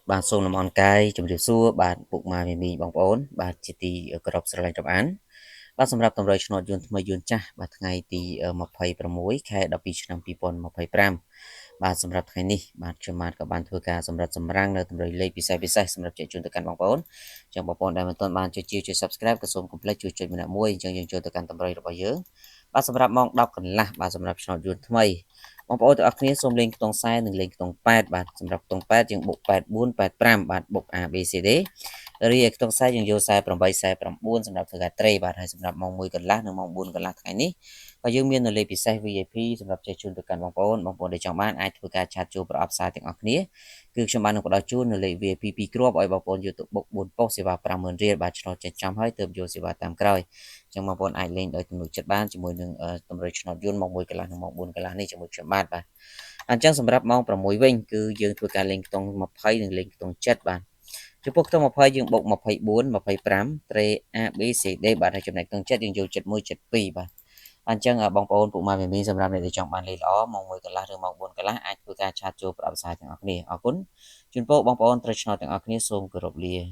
បាទសូមលំអរកាយជម្រាបសួរបាទពុកម៉ែមីមីបងប្អូនបាទជាទីគោរពស្រឡាញ់រាប់អានបាទសម្រាប់តម្រុយឆ្នោតយន្តថ្មីយន្តចាស់បាទថ្ងៃទី26ខែ12ឆ្នាំ2025បាទសម្រាប់ថ្ងៃនេះបាទខ្ញុំបាទក៏បានធ្វើការសម្រិតសម្រាំងនៅតម្រុយលេខពិសេសពិសេសសម្រាប់ចែកជូនទៅកាន់បងប្អូនអញ្ចឹងបងប្អូនដែលមិនទាន់បានចុចជាចុច Subscribe ក៏សូមកុំភ្លេចជួយចុចម្នាក់មួយអញ្ចឹងយើងចូលទៅកាន់តម្រុយរបស់យើងបាទសម្រាប់ម៉ោង10កន្លះបាទសម្រាប់ឆ្នោតយន្តថ្មីបងប្អូនទាំងអស់គ្នាសូមលេងខ្ទង់40និងលេងខ្ទង់8បាទសម្រាប់ខ្ទង់8យើងបុក84 85បាទបុក A B C D រីឯខ្ទង់40យើងយក48 49សម្រាប់ធ្វើការត្រេបាទហើយសម្រាប់ម៉ោង1កន្លះនិងម៉ោង4កន្លះថ្ងៃនេះក៏យើងមាននៅលេខពិសេស VIP សម្រាប់ចែកជូនទៅកាន់បងប្អូនបងប្អូនដែលចង់បានអាចធ្វើការ chat ចូលប្រអប់សារទាំងអស់គ្នាគឺខ្ញុំបាននឹងផ្ដល់ជូននៅលេខ VIP 2គ្រាប់ឲ្យបងប្អូនយកទៅបុក4ប៉ុស្តិ៍សេវា50000រៀលបាទឆ្នោតចេះចំហើយទើបយកសេវាតាមក្រោយអញ្ចឹងបងប្អូនអាចលេងដោយទំនុកចិត្តបានជាមួយនឹងតម្រុយឆ្នោតយន្តម៉ោង1កន្លះនិងម៉ោង4កន្លះនេះជាមួយខ្ញុំបាទបាទអញ្ចឹងសម្រាប់ម៉ោង6វិញគឺយើងធ្វើការលេងខ្ទង់20និងលេងខ្ទង់7បាទចំពោះខ្ទង់20យើងបុក24 25ត្រេ A B C D បាទហើយចំណែកខ្ទង់7យើងយក71 72បាទអញ្ចឹងបងប្អូនពុកម៉ែមីមីសម្រាប់អ្នកដែលចង់បានលេខល្អម៉ោង1កន្លះឬម៉ោង4កន្លះអាចធ្វើការ chat ចូលប្រអប់សារទាំងអស់គ្នាអរគុណជូនពរបងប្អូនត្រូវឆ្នោតទាំងអស់គ្នាសូមគោរពលា។